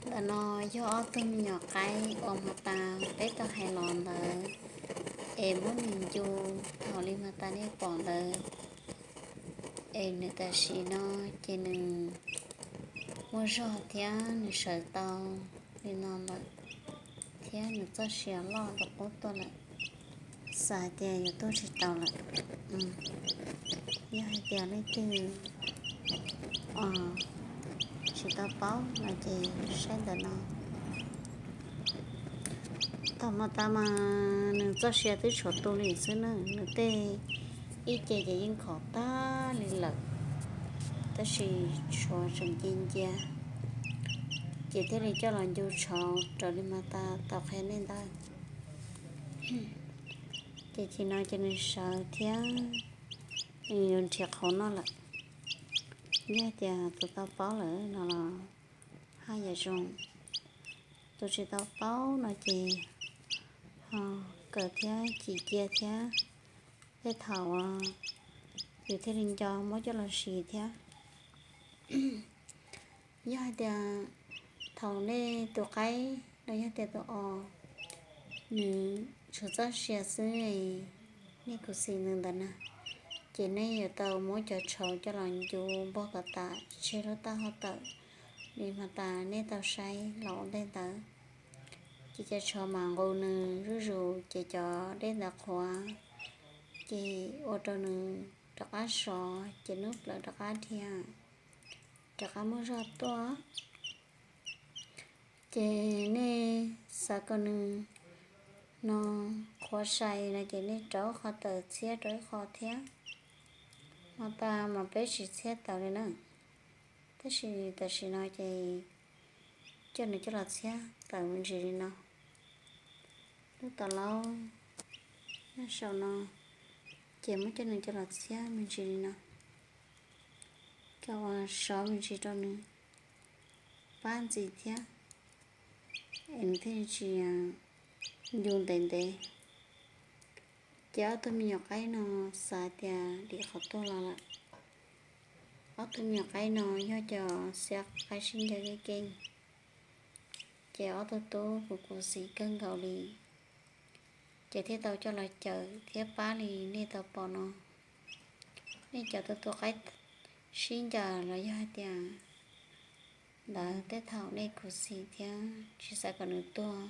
Ntawm no yog ob tug me nyuam qaib uas hmo tas peb tau hais los ntawd, es muab nws ncu thaum li hmo tas nej pom ntawd, es nws tam sim no ces nws muaj zog thiab nws sawv tau li no lawm, thiab nws txoj sia loj dua qub tuaj lawm. Xav hais tias yuav tuaj tsis tau lawm. Yog hais tias leej twg tsis tau paub no ces saib ntawm no. Thaum hmo tas mas nws txoj sia twb tshuav tu li xwb na, nws tej ib ce ces yeej khov tag li lawm, tab sis tshuav tseem ci ncia, ces thiaj li coj los ncu tshauv raws li hmo tas tau qhia nej ntawd. Ces chim no ces nws sawv thiab nws yuav nrhiav qhauv noj lawm. Yog tias tus tau paub lawm no los haj yam zoo, tus tsis tau paub no ces ho kawm thiab cim cia thiab, tej thaum yus thiaj li nco muab coj los siv thiab. Yog hais tias thaum nej tus qaib los yog tias tus os nws tshuav txoj sia xwb, nej khuv xim ntawd ntawd na, ces nej yuav tau muab cov tshauv coj los ncu npog kom tas tseg lub taub hau tawm li hmo tas nej tau saib los ua ntej ntawd. Ces cov tshauv mas nqus nws zuj zus ces cov dej ntawd qhuav, ces ua rau nws rov qab sov ces nws plawv rov qab dhia, rov qab muaj zog tuaj. Ces nej xav kom nws no qhuav sai no ces nej rauv qhov tawm txhiab rau ib qho thiab. Hmo tas mas peb tsis txhiab tawm li na, tab sis tam sim no ces coj nws coj los txhiab tawm me ntsis li no. Lub tau laub nyob saum no, ces muab coj nws coj los txhiab me ntsis li no, kom uas sov me ntsis rau nws pab ntxiv thiab, es nws thiaj tsis ncu ntev ntev. Ces ob tug me nyuam qaib no xav tias dim qhov tuag los lawm. Ob tug me nyuam qaib no yog cov xiab qaib sib ncaws keej keej, ces ob tug tub kuv khuv xim kawg nkaus li, ces thiaj tau coj los cawm thiab pab li nej tau pom no. Nej cov tus tua qaib sib ncaws los yog hais tias ntawd tej thaum nej khuv xim thiab tsis xav kom nws tuag,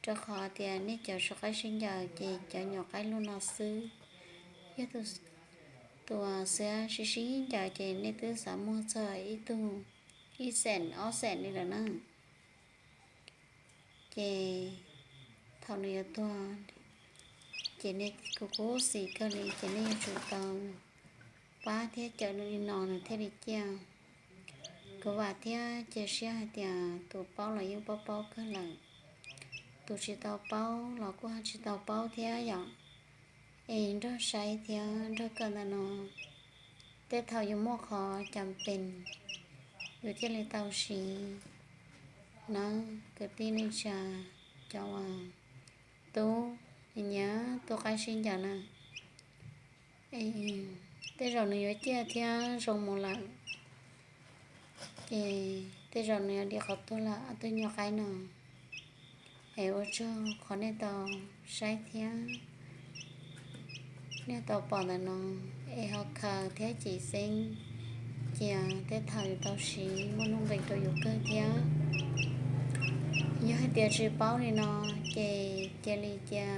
rau qhov tias nej cov tua qaib sib ncaws ces cov nyuam qaib lub no xwb, yog tus tua xiab sib sib ncaws ces nej twb xav muag txog ib tug ib xees ob xees li lawm na. Ces thaum nws yuav tuag, ces nej kuv khuv xim kawg li ces nej yuav tsum tau pab thiab cawm nws li no nws thiaj li ciaj. Kuv vam thiab cia siab hais tias tus paub los yeej paub paub kawg lawm, tus tsis tau paub los kuj tsis tau paub thiab yom. Es nrog saib thiab nrog kawm ntawm no, tej thaum yus muaj qhov cas pes yus thiaj li tau siv nawb kwv tij neej tsa, cov uas tub nyiam tua qaib sib ncaws na. Tej zaum nws yuav ciaj thiab zoo mus lawm, ces tej zaum nws yuav dim qhov tuag lawm ob tug nyuam qaib no. Es ua tsaug qhov nej tau saib thiab nej tau pom ntawm no, es ho khaws thiab cim xeeb cia tej thaum yus tau siv muaj nuj nqis rau yus kawg thiab. Yog hais tias tsis paub li no, ces cia li cia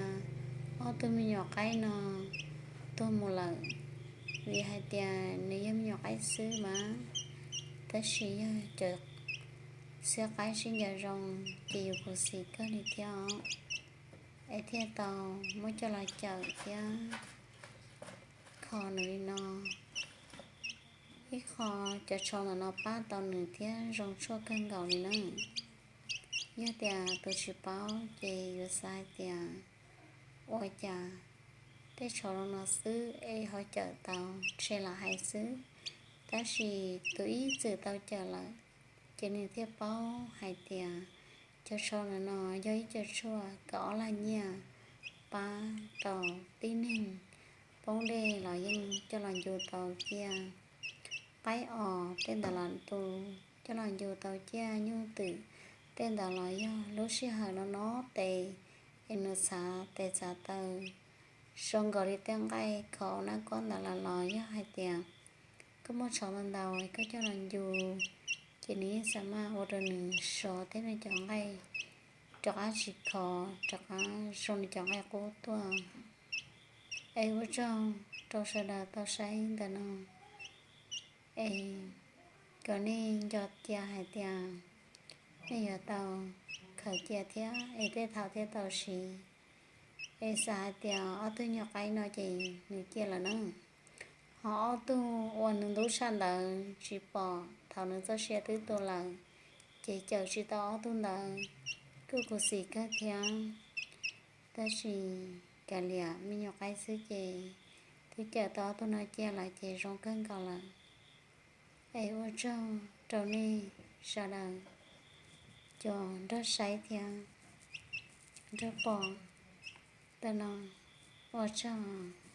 ob tug me nyuam qaib no tuag mus lawm, vim hais tias nws yog me nyuam qaib xwb mas, tab sis yog cov xiab qaib sib ncaws zoo, ces yus khuv xim kawg li thiab os. Es thiaj tau muab coj los cawm thiab kho nws li no. Ib qho cov tshauv ntawm no pab tau nws thiab zoo tshuaj kawg nkaus li na. Yog tias tus tsis paub ces yuav xav hais tias ua cas tej tshauv zoo no xwb es ho cawm tau, ntshe lam hais xwb. Tab sis tus ib txwm tau cawm lawm, ces nws thiaj paub hais tias cov tshauv ntawm no yog ib co tshuaj kaum ob lag nyiaj pab tau tib neeg poob dej los yeej coj los ncu tau ciaj. Qaib os tej ntawd los tus coj los ncu tau ciaj nyuj twm. Tej ntawd los yog lub sij hawm no no tes es nws txhav tes txhav taw zoo nkaus li tej nqaij khov ua nab kob ntawd los los yog hais tias koj muaj tsho ntau ntau koj coj los ncu, ces nws yeej xa maj ua rau nws sov thiab nws cov nqaij rov qab tsis khov, rov qab zoo li cov nqaij qub tuaj. Es ua tsaug rau sawv daws tau saib ntawm no, es kom nej nco cia hais tias nej yuav tau khaws cia thiab es tej thaum thiaj tau siv. Es xav hais tias ob tug nyuag qaib no ces nws ciaj lawm na. Ho ob tug uas nws ntub tshaj ntawd tsis pom, thaum nws txoj sia twb tu lawm, ces cawm tsis tau ob tug ntawd, kuj khuv xim kawg thiab. Tab sis kav liam me nyuam qaib xwb ces twb cawm tau ob tug no cia lawm ces zoo kawg nkaus lawm. Es ua tsaug rau nej sawv daws cov nrog saib thiab nrog pom ntawm no, ua tsaug.